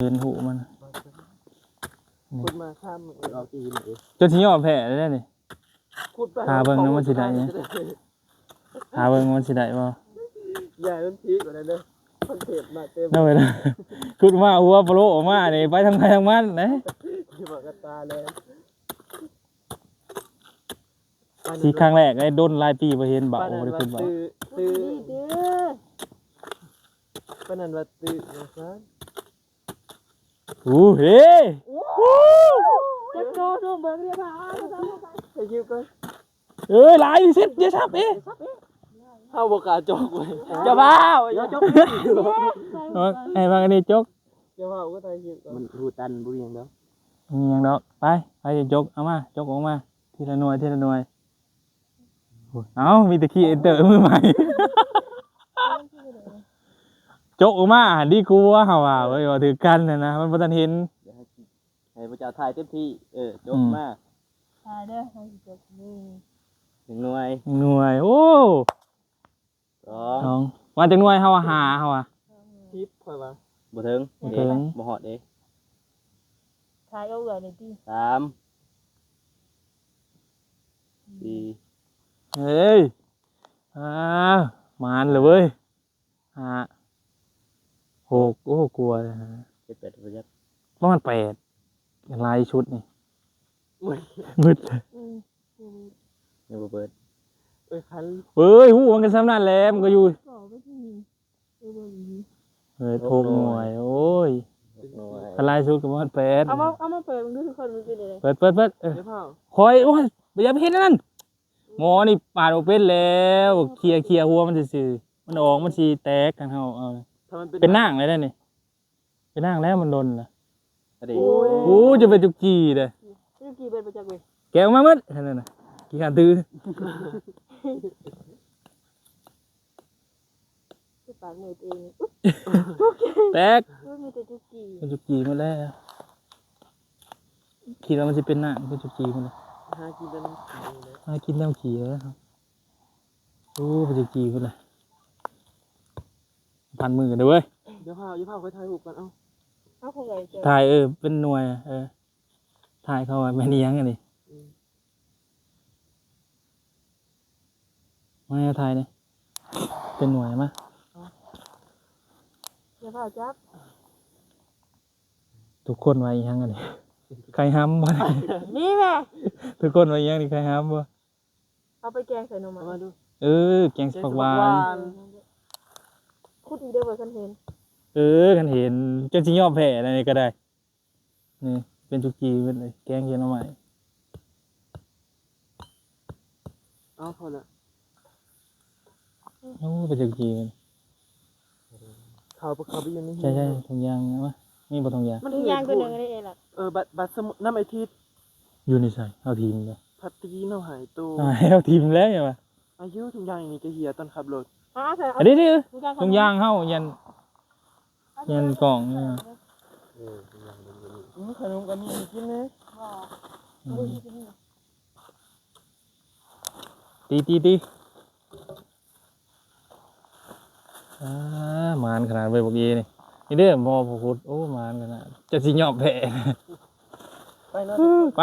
ເຫັນຫູມັນ ຂຸດມາຂ້າມ ອອກທີ່ຫີນເດ້ ຈົນຊິຍອມແພ້ແລ້ວນີ້ ຂຸດໄປ ຖ້າເບິ່ງນຳມັນຊິໄດ້ ຖ້າເບິ່ງມັນຊິໄດ້ບໍ່ ຢ່າໃຫ້ມັນພີກວ່ານັ້ນເດີ ຄອນເທັນມາເຕັມ ນັ້ນເວລາ ຂຸດມາຫົວໂປໂລອອກມານີ້ ໄປທາງໃຜທາງມັນເດ້ ຊິບອກກັບຕາແລ້ວ ຊິຄັ້ງແລກເດ້ ດົນຫຼາຍປີບໍ່ເຫັນເບົາ ປານນັ້ນວ່າຕື້ ຕື້ ປານນັ້ນວ່າຕື້ວ່າຊັ້ນ ໂອ້ເຮ ຈັກໂຕໂຕເບິ່ງເດ້ ພາເອົາ ໃສ່ຄິວກ່ອນ ເອີຍ ຫຼາຍ ສິບ ຢ່າຊັບເອ ເຮົາບໍ່ກ້າຈົກເວີຍ ຢ່າພາເອົາ ຢ່າຈົກ ໃຫ້ຟັງອັນນີ້ຈົກ ຢ່າພາເອົາ ກໍຖ່າຍຄລິບກ່ອນ ມັນຮູຕັນ ບໍ່ມີຫຍັງດອກ ບໍ່ມີຫຍັງດອກ ໄປ ໃຜຈະຈົກ ເອົາມາ ຈົກອອກມາ ທີລະໜ່ວຍ ທີລະໜ່ວຍ ເອົ້າ ມີແຕ່ຄີເອັນເຕີມືໃໝ່ ຈົກອອກມາຫັ້ນດີກວ່າ ເຮົາວ່າ ເອີຍ ວ່າຖືກກັນຫັ້ນນະ ມັນບໍ່ທັນເຫັນ ໃຫ້ພະເຈົ້າຖ່າຍເຕັມທີ່ ເອີ ຈົກມາ ຖ່າຍເດີ ເຮົາຊິຈົກ ໜຶ່ງ ໜຶ່ງໜ່ວຍ ໜຶ່ງໜ່ວຍ ໂອ້ ສອງ ສອງ ວ່າຈັກໜ່ວຍ ເຮົາວ່າຫ້າ ເຮົາວ່າ ສິບ ຂ້ອຍວ່າ ບໍ່ເຖິງ ບໍ່ເຖິງ ບໍ່ຮອດເດ້ ຖ່າຍເອົາເອື້ອຍນີ້ຕິ ສາມ ສີ່ ເຮີ້ຍ ອ້າວ ໝານເລີຍເວີຍ ຫ້າ ຫົກ ໂອ້ ກວ່າ ເຈັດ ແປດ ບໍ່ຈັກ ປະມານແປດ ຫຼາຍຊຸດນີ້ ໝົດ ໝົດ ອືມ ຍັງບໍ່ເປີດ ເອີຍ ຄັນ ເອີຍ ຮູ້ມັນກໍສ່ຳນັ້ນແຫຼະ ມັນກໍຢູ່ ເອີ ຫົກໜ່ວຍ ໂອ້ຍ ຄັນຫຼາຍສຸດກໍປະມານແປດ ເອົາມາ ເອົາມາເປີດເບິ່ງດູທຸກຄົນ ມັນເປັນຈັ່ງໃດ ເປີດ ເປີດ ເປີດ ເອີ ຂ້ອຍ ໂອ້ຍ ບໍ່ຢາກໄປເຮັດອັນນັ້ນ ໝໍນີ້ປາດບໍ່ເປັນແລ້ວ ເຄັຍ ເຄັຍຫົວມັນຊື່ໆ ມັນອອກ ມັນຊິແຕກ ຄັນເຮົາເອົາ ເປັນນາງແລ້ວນີ້ ເປັນນາງແລ້ວ ມັນດົນລະ ໂອ້ຍ ໂອ້ ຈະເປັນຈຸກຈີ່ເດ້ ຈຸກຈີ່ເບິດບໍ່ຈັກເວີຍ ແກະອອກມາໝົດ ອັນນັ້ນນະ ຂີ້ຄ້ານຖື ຄືປາກມືຕົວເອງ ແຕກ ໂອ້ຍ ມີແຕ່ຈຸກຈີ່ ເປັນຈຸກຈີ່ໝົດແລ້ວ ຄິດວ່າມັນຊິເປັນນາງ ເປັນຈຸກຈີ່ໝົດແລ້ວ ຫາກິນແຕ່ນຳຂີ້ ຫາກິນນຳຂີ້ແລ້ວ ໂອ້ ເປັນຈຸກຈີ່ໝົດແລ້ວ ພັນມືກັນເດີເວີຍ ຢ່າພາວ ຢ່າພາວ ຂ້ອຍຖ່າຍຮູບກ່ອນ ເອົາ ເອົາ ຖ່າຍ ເອີ ເປັນໜ່ວຍ ເອີ ຖ່າຍເຂົາວ່າແມ່ນອີ່ຫຍັງອັນນີ້ ອືມ ມາຖ່າຍນີ້ ເປັນໜ່ວຍມາ ຢ່າພາວຈັບ ທຸກຄົນວ່າອີ່ຫຍັງອັນນີ້ ໄຂ່ຫຳບໍ່ ນີ້ແມ່ ທຸກຄົນວ່າອີ່ຫຍັງນີ້ ໄຂ່ຫຳບໍ່ ເອົາໄປແກງໃສ່ໜໍ່ໄມ້ ເອົາມາດູ ເອີ ແກງໃສ່ຜັກຫວານ ແກງໃສ່ຜັກຫວານ ຂຸດອີກເດີເວີຍ ຄັນເຫັນ ເອີ ຄັນເຫັນ ຈົນຊິຍອມແພ້ແລ້ວນີ້ກໍໄດ້ ນີ້ເປັນຈຸກຈີ່ເບິດເລີຍ ແກງໃສ່ໜໍ່ໄມ້ ເອົາ ພໍແລ້ວ ໂອ້ ເປັນຈຸກຈີ່ເບິດ ເຂົ້າ ເຂົ້າໄປຢູ່ໃນ ໃຊ່ໆ ຖົງຢາງນະ ມີບໍ່ຖົງຢາງ ມັນຖືກ ຖົງຢາງຕົວໜຶ່ງອັນນີ້ເອງລະ ເອີ ບັດ ບັດສະໝຸດ ນຳໄອ້ທິດ ຢູ່ໃນໃສ ເຮົາຖິ້ມເດ້ ພັດຕີເນາະ ຫາຍໂຕ ເຮົາຖິ້ມແລ້ວຫຍັງວະ ອາຍຸ ຖົງຢາງນີ້ກໍເຫຍຕອນຂັບລົດ ເອົາໃສ່ ອັນນີ້ ຖົງຢາງເຮົາ ຢັນ ຍັນກ່ອງນີ້ ເອີ ຂະໜົມກໍມີໃຫ້ກິນເດ້ ບໍ່ ອືມ ບໍ່ໄດ້ກິນ ຕີ ຕີ ຕີ ອ່າ ໝານຂະໜາດເວີຍ ບັກເອນີ້ ນີ້ເດີ ໝໍຜູ້ຂຸດ ໂອ້ ໝານຂະໜາດ ຈັກຊິຍອມແພ້ ໄປເນາະ ໄປ